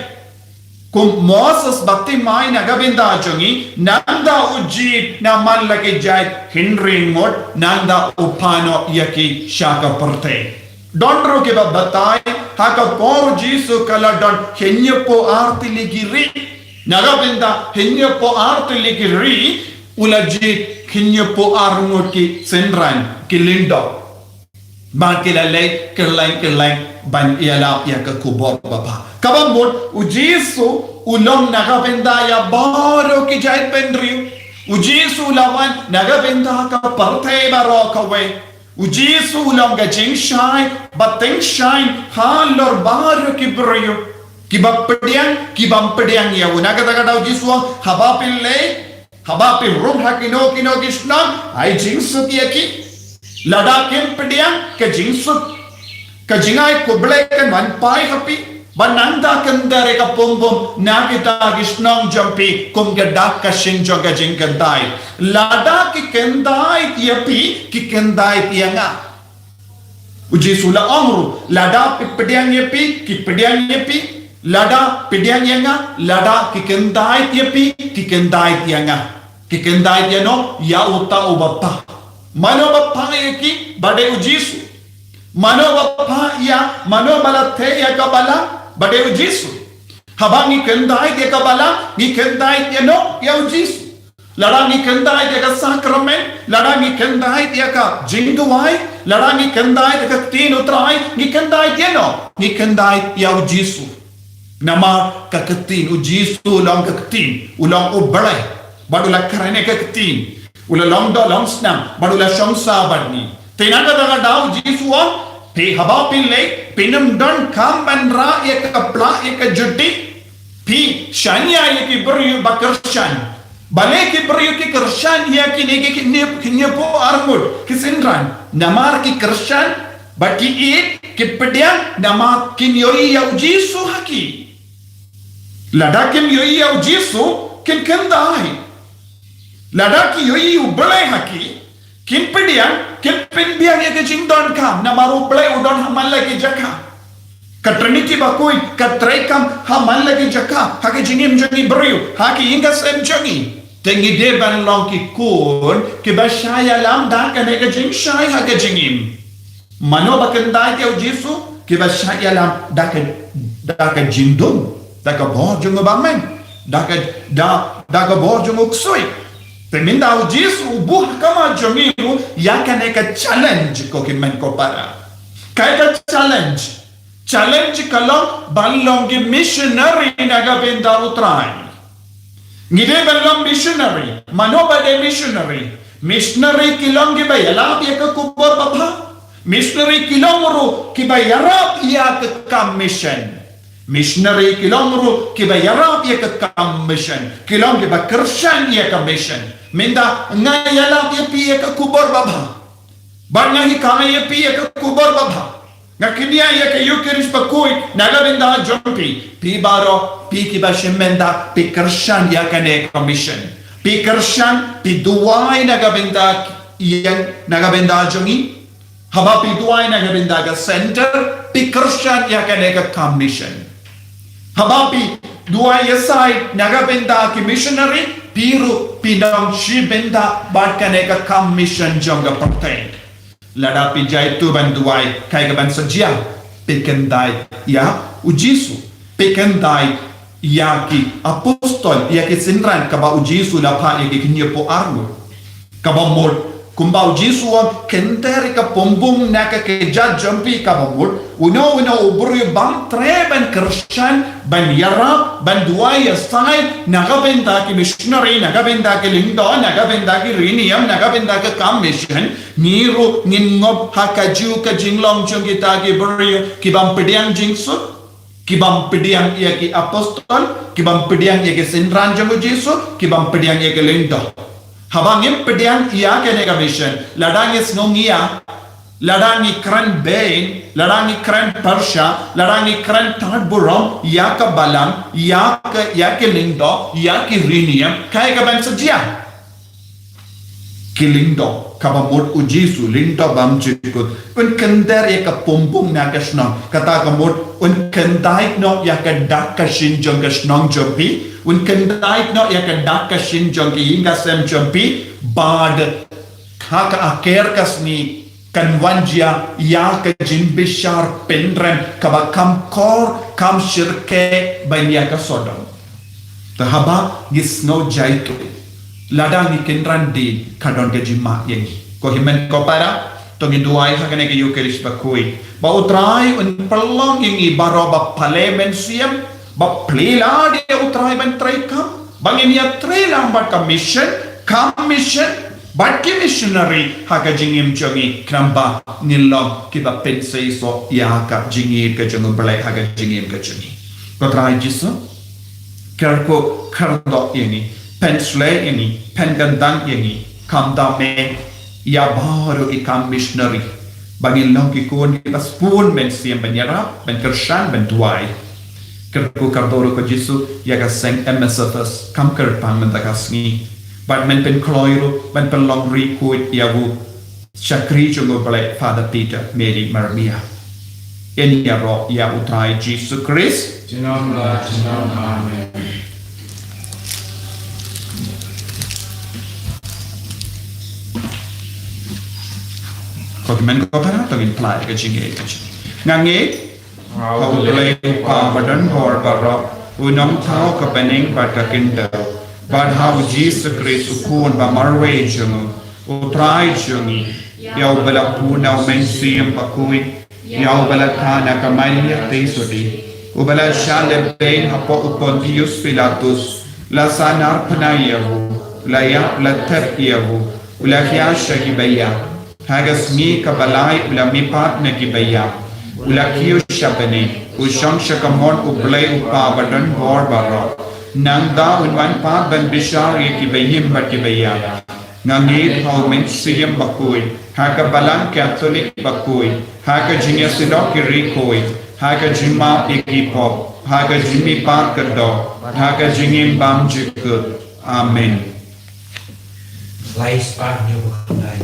kum Moses ba thymmai na ka bynta jong ngi, nangta u jied na man la ki jait hynriew ngut, nangta u phah noh ïa ki sha ka pyrthei. Don ruh kiba batai, ha ka por U Jisu ka la don hynñiewphew ar tylli ki ri. Na ka bynta hynñiewphew ar tylli ki ri, u la jied hynñiewphew ar ngut ki synran, ki lyngdoh. Ba ki la leit kylleng kylleng ban ïalap ïa ka khubor babha. Kaba mut, U Jisu u long na ka bynta ïa baroh ki jaitbynriew. U Jisu u la wan na ka bynta ka pyrthei baroh kawei. U Jisu u long ka jingshai ba tyngshaiñ halor baroh ki briew. Kiba pdiang, ki bym pdiang ïa u. Na kata ka daw U Jisu u ong, haba phi leit, haba phi rung ha kino kino ki shnong, ai jingsuk ïa ki. Lada kim pdiang, ka jingsuk, ka jingai khublei kan wan phai ha phi. Bad nangta kyndait ïa ka pung bun na kita ki shnong jong phi kum ka dak ka shin jong ka jingkyndait. Lada ki kyndait ïa phi, ki kyndait ïa nga. U Jisu u la ong ruh, lada phi pdiang ïa phi, ki pdiang ïa phi. Lada pdiang ïa nga, lada ki kyndait ïa phi, ki kyndait ïa nga. Ki kyndait ïa no, ïa uta uba phah. Mano ba phah ïa ki, ba dei u Jisu. Mano ba phah ïa, mano ba la theh ïa ka balang, ba dei u Jisu. Haba ngi kyndait ïa ka balang, ngi kyndait ïa no, ïa u Jisu. Lada ngi kyndait ïa ka sakramen, lada ngi kyndait ïa ka jingduwai, lada ngi kyndait ïa ka ktien u Trai, ngi kyndait ïa no, ngi kyndait ïa u Jisu. Namar ka ktien u Jisu u long ka ktien, u long u Blei, bad u la kren ïa ka ktien, u la long doh long snam, bad u la shong sah bad ngi. Te na kata ka daw u Jisu u ong, phi haba phi leit, phin ym donkam ban rah ïa ka pla ïa ka juti, phi shaniah ïa ki briew ba kyrshan. Balei ki briew ki kyrshan ïa kine ki kine ki hynñiewphew arngut ki synran? Namar ki kyrshan, bad ki ïeit, ki pdiang, namar kin ïohi ïa u Jisu ha ki. Lada kin ïohi ïa u Jisu, kin kyndait. Lada ki ïohi u Blei ha ki, kin pdiang, kin pynbiang ïa ka jingdonkam, namar u Blei u don ha man la ki jaka. Ka Triniti bakhuid ka treikam ha man la ki jaka, ha ka jingim jong ngi briew, ha ka ïing ka sem jong ngi. Te ngi dei ban long ki khun kiba shah ïalam da kane ka jingshai ha ka jingim. Mano ba kyndait ïa u Jisu, kiba shah ïalam da ka, da ka jingdum, da ka bor jong u bymman, da ka, da, da ka bor jong u ksuid. Te mynta u Jisu u buh ha khmat jong ngi ruh ïa kane ka challenge ko ki hynmen ko para. Kaei ka challenge? Challenge ka long ban long ki missionary na ka bynta u Trai. Ngi dei ban long missionary. Mano ba dei missionary? Missionary ki long kiba ïalap ïa ka khubor babha. Missionary ki long ruh kiba ïarap ïa ka kam mission. Missionary ki long ruh kiba ïarap ïa ka kam mission. Ki long kiba kyrshan ïa ka mission. Mynta nga ïalap ïa phi ïa ka khubor babha. Bad nga hikai ïa phi ïa ka khubor babha. Nga kynmaw ïa ka Ïukharist bakhuid na ka bynta jong phi. Phi baroh, phi kiba shim bynta, phi kyrshan ïa kane ka mission. Phi kyrshan, phi duwai na ka bynta ïa, na ka bynta jong ngi. Haba phi duwai na ka bynta ka center, phi kyrshan ïa kane ka kam mission. Haba phi duwai ïa side na ka bynta ki missionary, phi ruh phi nang shim bynta bad kane ka kam mission jong ka pyrthei. Lada phi jaituh ban duwai, kaei kaban sa jia? Phi kyndait ïa u Jisu. Phi kyndait ïa ki apostol, ïa ki synran kaba u Jisu u la phah ïa ki hynñiewphew arngut. Kaba mut, kumba u Jisu u ong, kynter ïa ka pumbung na ka kjat jong phi. Kaba mut, uno uno u briew bym treh ban kyrshan, ban ïarap, ban duwai ïa side na ka bynta ki missionary, na ka bynta ki lyngdoh, na ka bynta ki riewniam, na ka bynta ka kam mission. Ngi ruh ngin ngop ha ka jong ka jinglong jong kita ki briew ki bym pdiang jingsuk, ki bym pdiang ïa ki apostol, ki bym pdiang ïa ki synran jong u Jisu, ki bym pdiang ïa ki lyngdoh. Haba ngim pdiang ïa kane ka mission, lada ngi sngew ngi ïa, lada ngi kren beiñ, lada ngi kren pyrshah, lada ngi kren tad burom ïa ka balang, ïa ka, ïa ki lyngdoh, ïa ki riewniam, kaei kaban sa jia? Ki lyngdoh, kaba mut u Jisu, lyngdoh bym jukut. Un kynter ïa ka pumbung na ka shnong. Kata ka mut, un kyndait noh ïa ka dak ka shin jong ka shnong jong phi. Un kyndait noh ïa ka dak ka shin jong ki ïing ka sem jong phi. Bad ha ka akhir ka sngi, kan wan jia ïa ka jingbishar pynrem kaba kham kor, kham shyrkhei ban ïa ka Sodom. Te haba ngi sngew jaituh, lada ngi kynran dien, ka don ka jingma ïa ngi. Ko hynmen ko para, to ngin duwai ha kane ka Ïukharist bakhuid, ba u Trai un pynlong ïa ngi baroh ba pale mynsiem, ba plie lad ïa u Trai ban treikam, ba ngin ïatrei lang bad ka mission, kam mission, bad ki missionary ha ka jingim jong ngi, khnang ba ngin long kiba pynseisoh ïa ka jingïeit ka jong u Blei ha ka jingim ka jong ngi. Ko Trai Jisu, kyrkhu kyrdoh ïa ngi, pynshlei ïa ngi, pynkyndang ïa ngi, kham da me, ïa baroh i kam missionary, ba ngin long ki khun kiba sbun mynsiem ban ïarap, ban kyrshan, ban duwai. Kyrkhu kyrdoh ruh ko Jisu ïa ka seng M S F S, kam kyrpang mynta ka sngi. Bad men pynkloi ruh, men pynlong ri khuid ïa u shakri jong u Blei Father Peter Mary Marmia. Ngin ïaroh ïa U Trai Jisu Khrist. Junom la junom. Amen. Ko hynmen ko para, to ngin plie ka jingngeit. Nga ngeit ha U Blei U Kpa badonbor baroh, U Nongthaw ka bneng bad ka khyndew, bad ha U Jisu Khrist U Khun ba marwei jong U, U Trai jong ngi, ïa uba la pun na U Mynsiem Bakhuid, ïa uba la thah na ka Maria Theisotti, uba la shah lehbeiñ hapoh u Pontius Pilatus, la sahnarphna ïa u, la ïap, la thep ïa u, u la khia sha ki ba ïap. Ha ka sngi kaba lai u la mihpat na ki ba ïap, u la kiew sha bneng, u shong sha kamon U Blei U Kpa badonbor baroh. Nangta un wan pat ban bishar ïa ki ba im bad ki ba ïap. Nga ngeit ha U Mynsiem Bakhuid, ha ka Balang Katholik bakhuid, ha ka jingïasyllok ki riewkhuid, ha ka jingmap ïa ki pop, ha ka jingmihpat ka doh, ha ka jingim bymjukut. Amen. Lai spah nyu lai.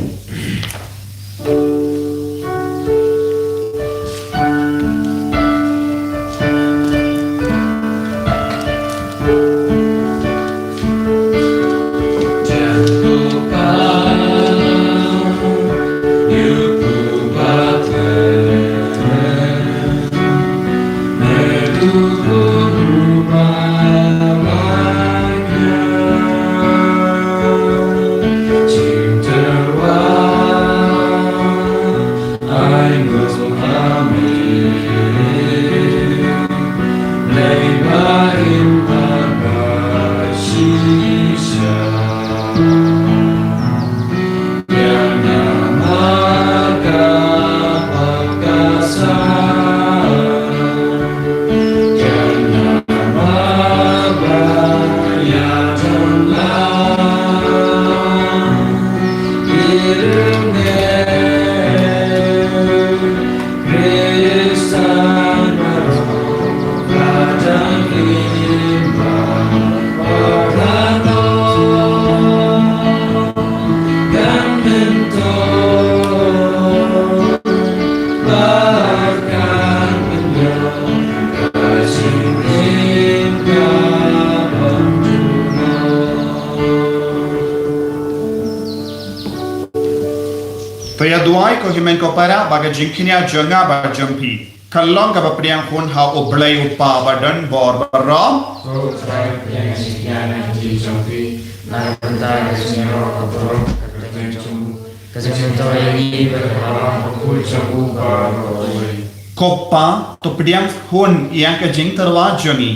To ïa duwai ko hynmen ko para, ba ka jingkñia jong nga bad jong phi kan long kaba pdiang hun ha U Blei U Kpa badonbor baroh. Ko Trai, pdiang jingkñia na ka jingim jong phi na ka bynta ka jingïaroh ka baroh ka kyrteng jong U, ka jingmyntoi ïa ngi bad ka burom bakhuid jong U baroh kawei. Ko Pa, to pdiang hun ïa ka jingtyrwa jong ngi.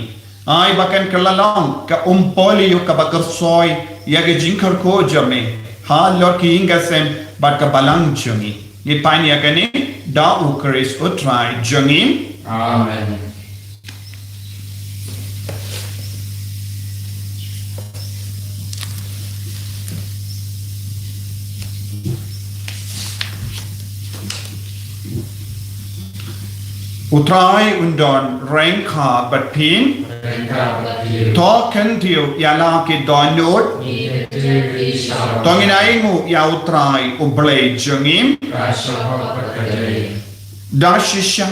Ai ba kan kylla long ka umpohliew kaba kyrsoi ïa ka jingkyrkhu jong me halor ki ïing ka sem bad ka balang jong ngi. Ngi pan ïa kane da U Khrist U Trai jong ngi. Amen. U Trai un don ryngkat bad phi. Ryngkat bad phi. To kyntiew ïa la ki dohnud. Ngi kyntiew ïa la. To ngin ainguh ïa U Trai U Blei jong ngi. Ka shong hok bad ka dei. Da shisha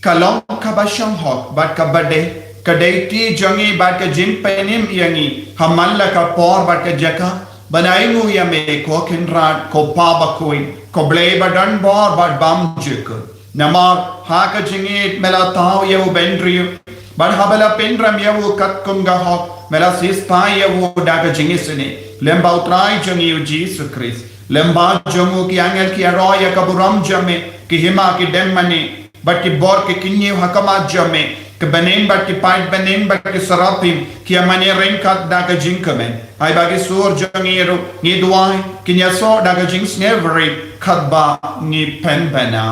ka long kaba shong hok bad kaba dei ka dei ti jong ngi bad ka jingpynim ïa ngi ha man la ka por bad ka jaka ban ainguh ïa me, ko Kynrad, ko Pa bakhuid, ko Blei badonbor bad bymjukut. Namar ha ka jingïeit me la thaw ïa u bynriew, bad haba la pynrem ïa u katkum ka hok me la siewspah ïa u da ka jingisynei. Lem bad U Trai jong ngi U Jisu Khrist, lem bad jong u ki angel ki ïaroh ïa ka burom jong me, ki hima ki dem mane bad ki bor ki kynñiew ha khmat jong me, ki bneng bad ki paid bneng bad ki saraphim ki ïa mane ryngkat da ka jingkmen. Ai ba ki sur jong ngi ruh, ngi duwai, kin ïasoh da ka jingsngewrit katba ngi pynbna.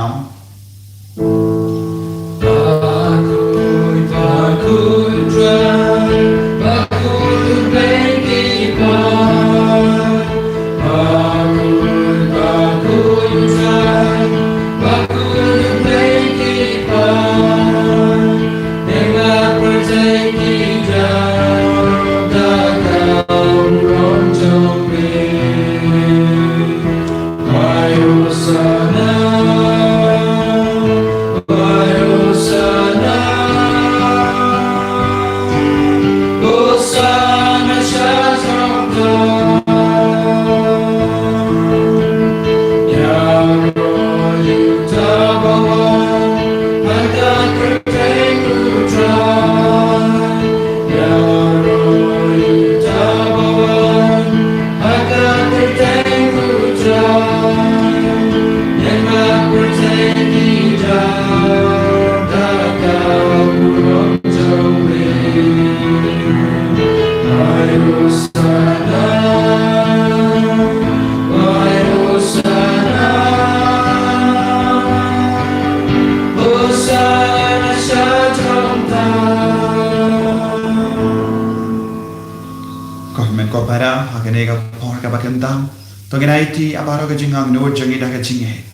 para ha kane ka por kaba kynta. To ngin ïa ïaid ïa baroh ka jingangnud jong ngi da ka jingngeit.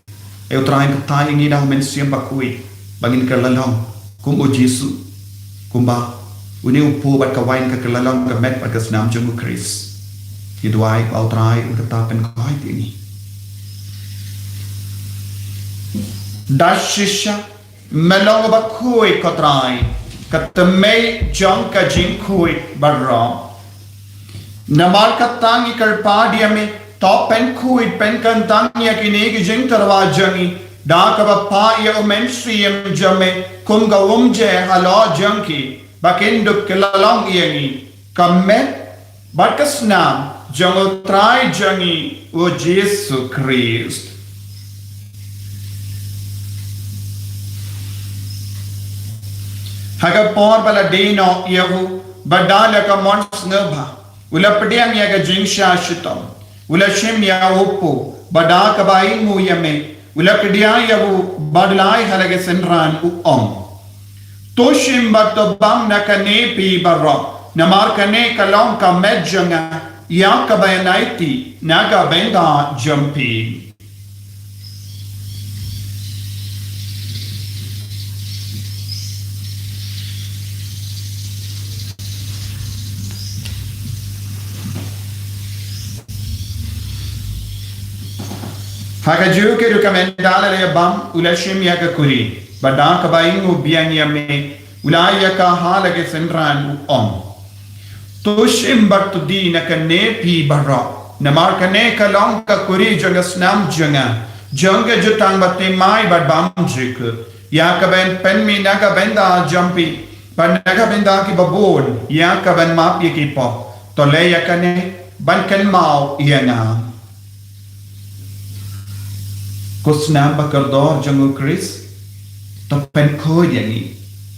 Ai U Trai, kata ïa ngi da U Mynsiem Bakhuid ba ngin kylla long kum U Jisu, kumba une u pud bad ka wain ka kylla long ka met bad ka snam jong U Khrist. Ngi duwai ba U Trai un kata pynkhuid ïa ngi. Da shisha Me long bakhuid, ko Trai, ka tmei jong ka jingkhuid baroh. Namar kata ngi kyrpad ïa me, to pynkhuid pynkyntang ïa kine ki jingtyrwa jong ngi da kaba phah ïa U Mynsiem jong me kum ka umjer halor jong ki, ba kin dup kylla long ïa ngi ka met bad ka snam jong U Trai jong ngi U Jisu Khrist. Ha ka por ba la die noh ïa u, bad da la ka mon sngewbha, u la pdiang ïa ka jingshah shitom, u la shim ïa u pud, bad da kaba ainguh ïa me, u la kdiah ïa u bad u la ai ha la ki synran, u ong: To shim bad to bam na kane phi baroh, namar kane ka long ka met jong nga, ïa kaba yn aiti na ka bynta jong phi. Ha kajuh ka rukom, ynda la ïa bam, u la shim ïa ka kuri, bad da kaba ainguh biang ïa me, u la ai ïa ka ha la ki synran, u ong: To shim bad to die na kane phi baroh, namar kane ka long ka kuri jong ka snam jong nga, jong ka jutang bathymmai bad bymjukut, ïa kaban pynmih na ka bynta jong phi bad na ka bynta kiba bun, ïa kaban map ïa ki pop. To leh ïa kane ban kynmaw ïa nga. Ko snam ba kordor jong U Khrist, to pynkhuid ïa ngi,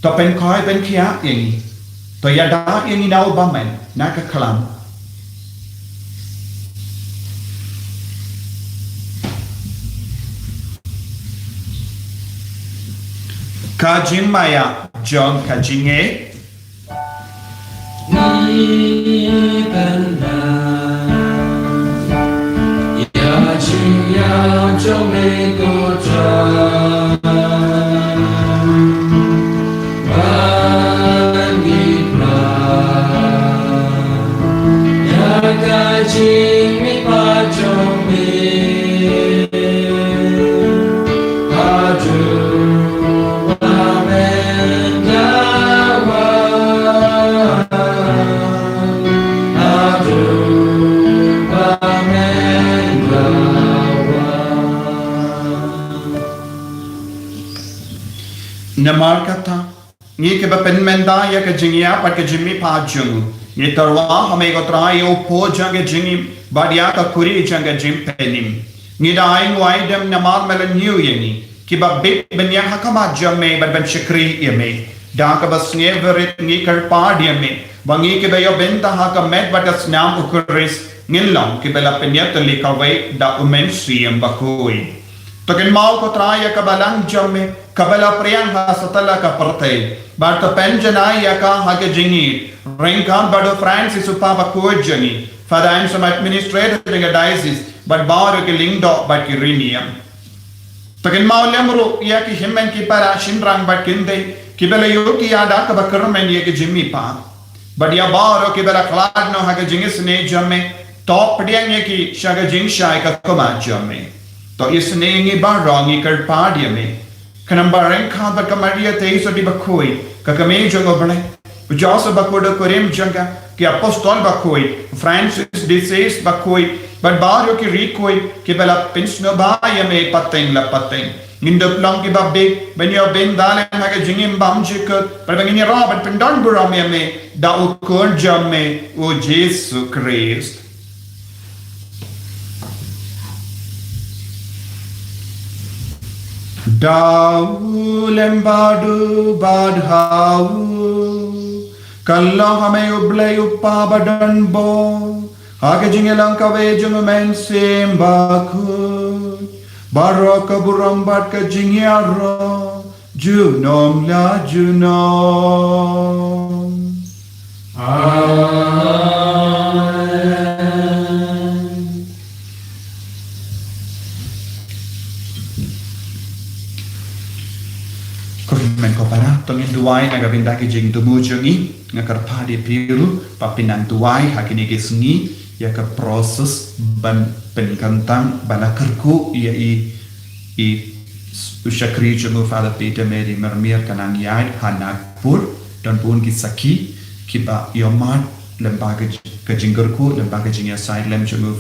to pynkhuid pynkhiah ïa ngi, to ïada ïa ngi na u bymman, na ka khlam. Ka jingmaïa jong ka jingngeit. Ngi pynbna ïa jingïap jong me, ko Trai, bad ngi pynbna ïa ka jingmihpat jong me. Namar kata, ngi kiba pynmynta ïa ka jingïap bad ka jingmihpat jong u, ngi tyrwa ha me, ko Trai, ïa u pud jong ka jingim bad ïa ka kuri jong ka jingpynim. Ngi da ainguh aidem namar me la ñiew ïa ngi, kiba bit ban ïeng ha khmat jong me bad ban shakri ïa me. Da kaba sngewrit ngi kyrpad ïa me, ba ngi kiba ïoh bynta ha ka met bad ka snam U Khrist, ngin long kiba la pynïatylli kawei da U Mynsiem Bakhuid. To kynmaw, ko Trai, ïa ka balang jong me kaba la pdiang ha satlak ka pyrthei, bad to pynjanai ïa ka ha ka jingïeit ryngkat bad u Francis, u Papa bakhuid jong ngi, Father Anselm, administrator jong ka diocese, bad baroh ki lyngdoh bad ki riewniam. To kynmaw lem ruh ïa ki hynmen ki para, shynrang bad kynthei, kiba la ïohi ïa da kaba kyrmen ïa ka jingmihpat, bad ïa baroh kiba la khlad noh ha ka jingisynei jong me. To pdiang ïa ki sha ka jingshai ka khmat jong me. To isynei ïa ngi baroh, ngi kyrpad ïa me. Khnang ba ryngkat bad ka Maria Theisotti bakhuid, ka Kmie jong U Blei, u Joseph bakhuid, u kurim jong ka, ki apostol bakhuid, Francis de Sales bakhuid, bad baroh ki riewkhuid kiba la pynsngewbha ïa me pateng la pateng, ngin dup long kiba bit ban ïoh bynta lem ha ka jingim bymjukut, bad ba ngin ïaroh ban pyndonburom ïa me da u Khun jong me, u Jisu Khrist. Da u lem bad u bad ha u, ka long ha me U Blei U Kpa badonbor, ha ka jingïalang kawei jong U Mynsiem Bakhuid, baroh ka burom bad ka jingïaroh junom la junom. Amen. Khublei ko para, to ngin duwai na ka bynta ki jingthmu jong ngi. Nga kyrpad ïa phi ruh ba phin nang duwai ha kine ki sngi ïa ka process ban pynkyntang ba la kyrkhu ïa i, i u shakri jong u Father Peter Mary Mermier ka nang ïaid ha Nagpur. Don bun ki sakhi kiba ïohmad lem bad ka, ka jingkyrkhu, lem bad ka jingïasaid lem jong u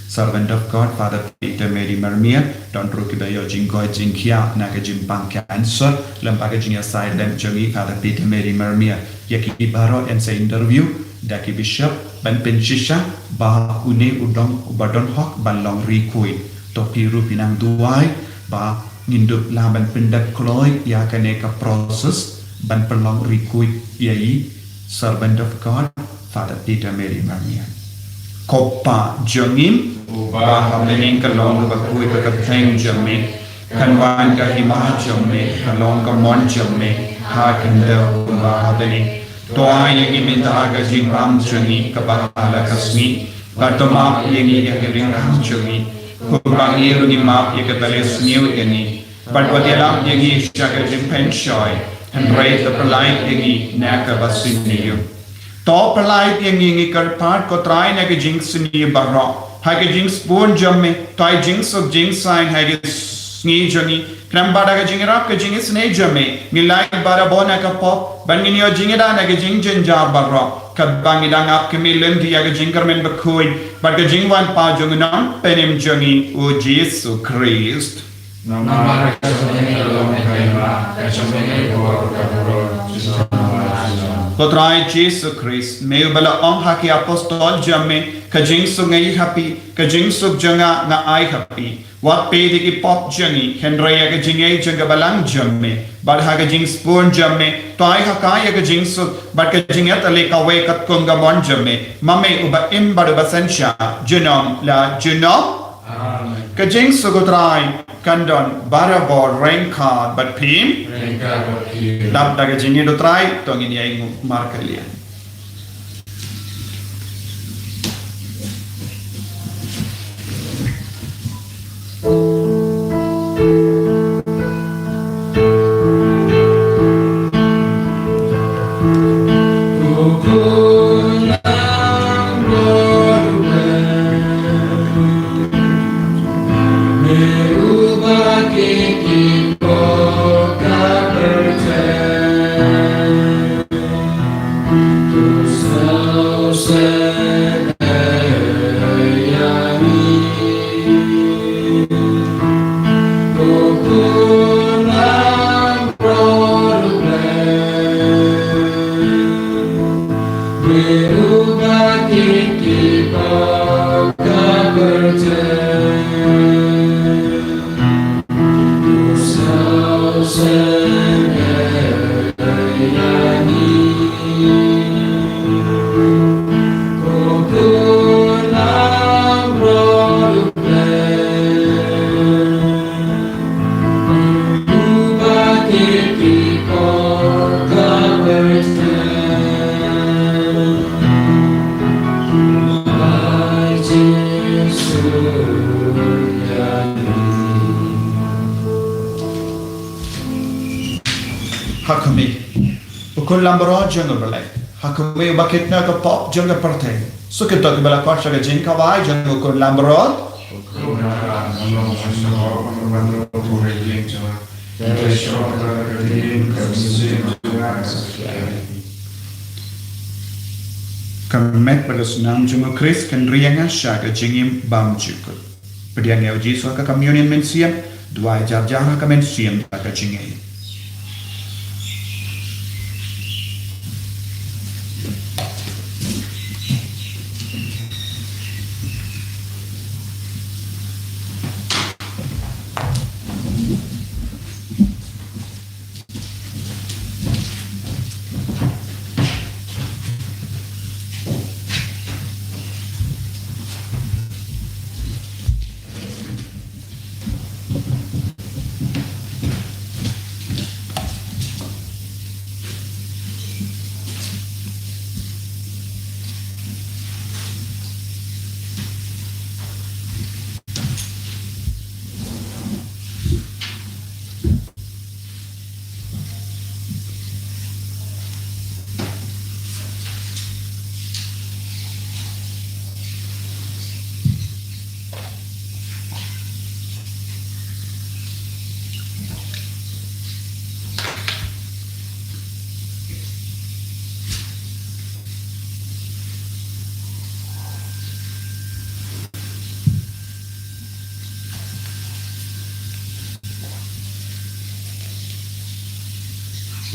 servant of God Father Peter Mary Mermier. Don ruh kiba ïoh jingkoit jingkhiah na ka jingpang cancer lem bad ka jingïasaid lem jong i Father Peter Mary Mermier. Ïa ki baroh yn sa interview da ki bishop ban pynshisha ba une u don uba don hok ban long ri khuid. To phi ruh phin nang duwai ba ngin dup lah ban pyndep kloi ïa kane ka process ban pynlong ri khuid ïa i servant of God Father Peter Mary Mermier. Ko Pa jong ngi uba ha bneng, ka long kaba khuid ka kyrteng jong me, kan wan ka hima jong me, ka long ka mon jong me ha khyndew kumba ha bneng. To ai ïa ngi mynta ka jingbam jong ngi kaba ha la ka sngi, bad to map ïa ngi ïa ki ringrang jong ngi, kumba ngi ruh ngi map ïa kita kiba sniew ïa ngi. Bad wat ïalam ïa ngi sha ka jingpynshoi, hynrei to pyllait ïa ngi na kaba sniew. To pyllait ïa ngi, ngi kyrpad ko Trai, na ka jingsniew baroh. Ha ka jingsbun jong me, to ai jingsuk jingsaiñ ha ka sngi jong ngi. Khnang ba da ka jingïarap ka jingisynei jong me, ngin lait barabor na ka pop, bad ngin ïoh jingïada na ka jingjynjar baroh, kaba ngi dang ap khmih lynti ïa ka jingkyrmen bakhuid bad ka jingwan pat jong u Nongpynim jong ngi, u Jisu Khrist. Namar ka jong me ka long ka hima, ka jong me ka bor, ka burom, shisha shisha. Ko Trai Jisu Khrist, me uba la ong ha ki apostol jong me, ka jingsuk nga ai ha phi, ka jingsuk jong nga nga ai ha phi. Wat peit ïa ki pop jong ngi, hynrei ïa ka jingngeit jong ka balang jong me. Bad ha ka jingsbun jong me, to ai ha ka ïa ka jingsuk bad ka jingïatylli kawei katkum ka mon jong me, ma me uba im bad uba synshar junom la junom. Amen. Ka jingsuk u Trai kan don barabor ryngkat bad phi. Ryngkat bad phi. Dap da ka jingïeit u Trai, to ngin ïainguh markylliang. Ha khmih, u khun lambaroh jong U Blei. Ha khmih, uba khitna ka pop jong ka pyrthei. Suk ïa kito kiba la khot sha ka jingkhawai jong u khun lambaroh. Ka met bad ka snam jong U Khrist kan ri ïa nga sha ka jingim bymjukut. Pdiang ïa U Jisu ha ka communion mynsiem, duwai jar jar ha ka mynsiem bad ka jingngeit. A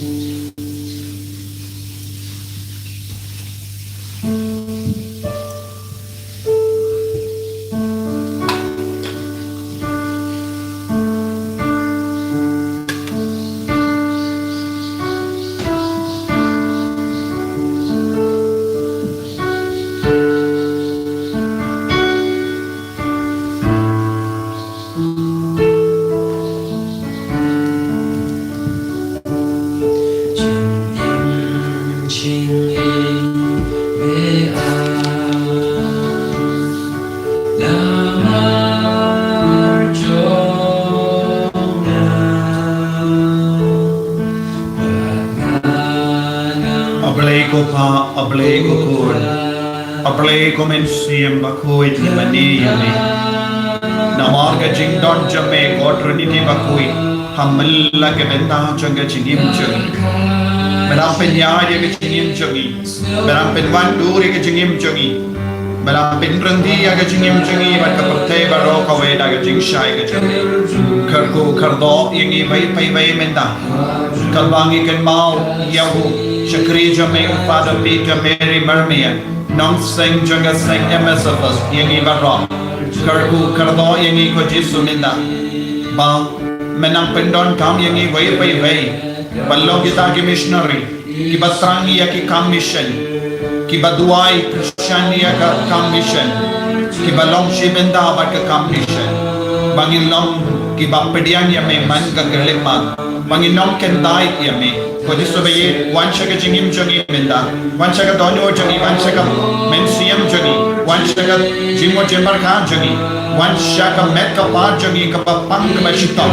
Blei ko Pa, a Blei ko Khun, a Blei ko Mynsiem Bakhuid, ngi mane ïa me. Namar ka jingdon jong me ko Trinity Bakhuid, ha man la ka bynta jong ka jingim jong ngi. Me dang pynïaid ïa ka jingim jong ngi. Me dang pynwandur ïa ka jingim jong ngi. Me dang pynryntih ïa ka jingim jong ngi bad ka pyrthei baroh kawei da ka jingshai ka jong me. Kyrkhu kyrdoh ïa ngi beit beit beit mynta. Katba ngi kynmaw ïa u shakri jong me u Father Peter Mary Mermian, nongseng jong ka seng M S F S, ïa ngi baroh. Kyrkhu kyrdoh ïa ngi ko Jisu mynta. Ba me nang pyndonkam ïa ngi beit beit beit ban long kita ki missionary kiba thrang ïa ki kam mission, kiba duwai kyrshan ïa ka kam mission, kiba long shi bynta bad ka kam mission. Ba ngin long kiba pdiang ïa me man ka khyllipmat. Ba ngin nongkyntait ïa me. Ko Jisu ba ïeit, wan sha ka jingim jong ngi mynta. Wan sha ka dohnud jong ngi, wan sha ka mynsiem jong ngi, wan sha ka jingmut jingpyrkhat jong ngi, wan sha ka met ka phad jong ngi kaba pang kaba shitom.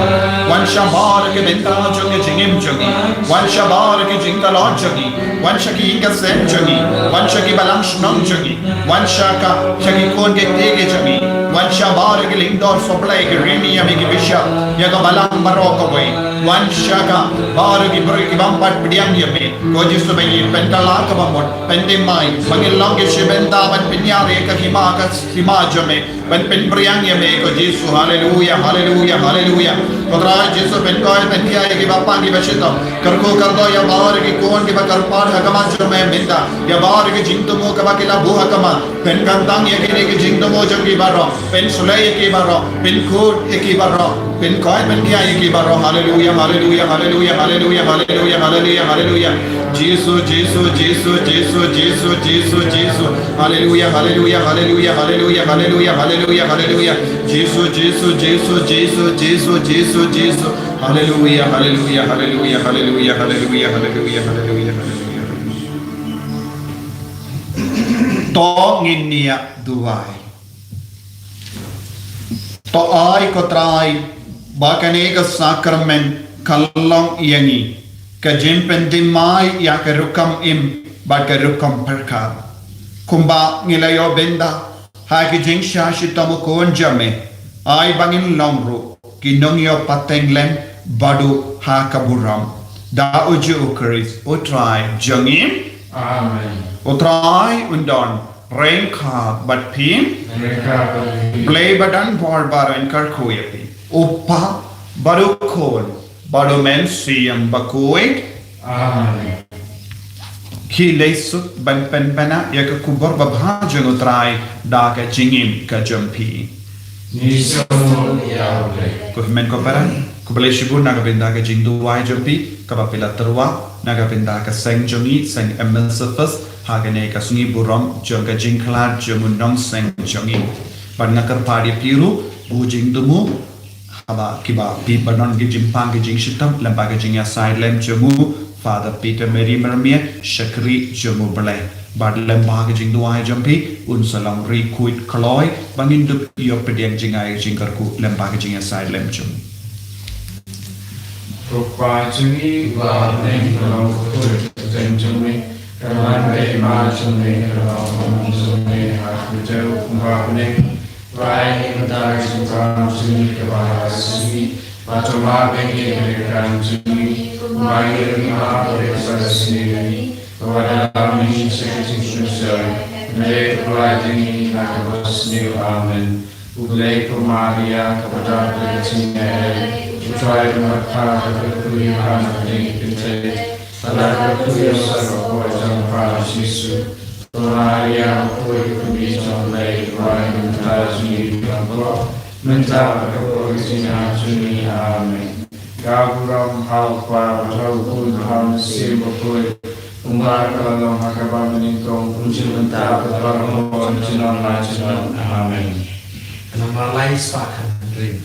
Wan sha baroh ki bynta jong ka jingim jong ngi. Wan sha baroh ki jingtlot jong ngi. Wan sha ki ïing ki sem jong ngi. Wan sha ki balang shnong jong ngi. Wan sha ka, sha ki khun ki kti ki jong ngi. Wan sha baroh ki lyngdoh sohblei ki ri ïa me ki bishop, ïa ka balang baroh kawei. Wan sha ka baroh ki briew ki bym pat pdiang ïa me. Ko Jisu ba ïeit, pynkylla kaba mut, pynthymmai, ba ngin long ki shi bynta ban pynïar ïa ka hima, ka hima jong me, ban pynphriang ïa me ko Jisu. Haleluya, haleluya, haleluya. Ko Trai Jisu, pynkhiah, pynkhiah ïa kiba pang kiba shitom. Kyrkhu kyrdoh ïa baroh ki khun kiba kyrpad ha khmat jong me mynta, ïa baroh ki jingthmu kaba ki la buh ha khmat. Pynkyntang ïa kine ki jingthmu jong ki baroh. Pynsleh ïa ki baroh. Pynkhuid ïa ki baroh. Pynkhiah, pynkhiah ïa ki baroh. Haleluya, haleluya, haleluya. Jisu, Jisu, Jisu. Haleluya, haleluya, haleluya. Jisu, Jisu, Jisu. Haleluya, haleluya, haleluya. To ngin ïa duwai. To ai ko Trai, ba kane ka sakramen kan long ïa ngi ka jingpynthymmai ïa ka rukom im bad ka rukom pyrkhat. Kumba ngi la ïoh bynta ha ki jingshah shitom u Khun jong me, ai ba ngin long ruh ki nongïoh pateng lem bad u ha ka burom. Da u Jisu Khrist u Trai jong ngi. Amen. U Trai un don ryngkat bad phi. Ryngkat bad phi. Blei ba don bor baroh un kyrkhu ïa phi. U Kpa bad u Khun bad u Mynsiem Bakhuid. Amen. Khie leit suk ban pynbna ïa ka khubor babha jong u Trai da ka jingim ka jong phi. Ngi sngewbha ïa u Blei. Ko hynmen ko para, khublei shibun na ka bynta ka jingduwai jong phi kaba phi la tyrwa na ka bynta ka seng jong ngi, seng M S F S, ha kane ka sngi burom jong ka jingkhlad jong u nongseng jong ngi. Bad nga kyrpad ïa phi ruh, u jingthmu, haba kiba phi ba don ki jingpang ki jingshitom lyngba ka jingïasaid lem jong u Father Peter Mary Mermian, shakri jong u Blei. Bad lyngba ka jingduwai jong phi un sa long ri khuid kloi ba ngin dup ïoh pdiang jingai jingkyrkhu lyngba ka jingïasaid lem jong u. Ko Kpa jong ngi uba ha bneng, ka long ka kyrteng jong me, ka long ka hima jong me, ka long ka mon jong me ha ka dei kumba ha bneng. Trai, ai ïa ngi mynta ka jingkyrkhu jong ngi kaba ha ka sngi. Bad to map ïa ngi ki jingkyrkhu jong ngi, kumba ngi ruh ngi map ïa kiba sngewsih ïa ngi. Bad wat ïalam ïa ngi sha ka jingpynshoi, hynrei to pynlait ïa ngi na ka basniew. Amen. U Blei, ko Maria kaba don bad ka jingïaid, U Trai u don bad pha, to kyrkhu ïa pha na pdeng ki kynthei. la ka khuid ïa u saw hapoh jong u Khrist Jisu. To Maria, u khuid u kmie jong U Blei, ruh ai ka bynta jong ngi kiba khlaiñ, mynta bad ha ka por ka jingïap jong ngi. Amen. Ka burom ha u Kpa bad ha u Khun bad ha u Mynsiem Bakhuid, kumba ka la long ha kaba mynnyngkong, kumjuh mynta bad baroh, junom la junom. Amen. Namar lai spah kan ring.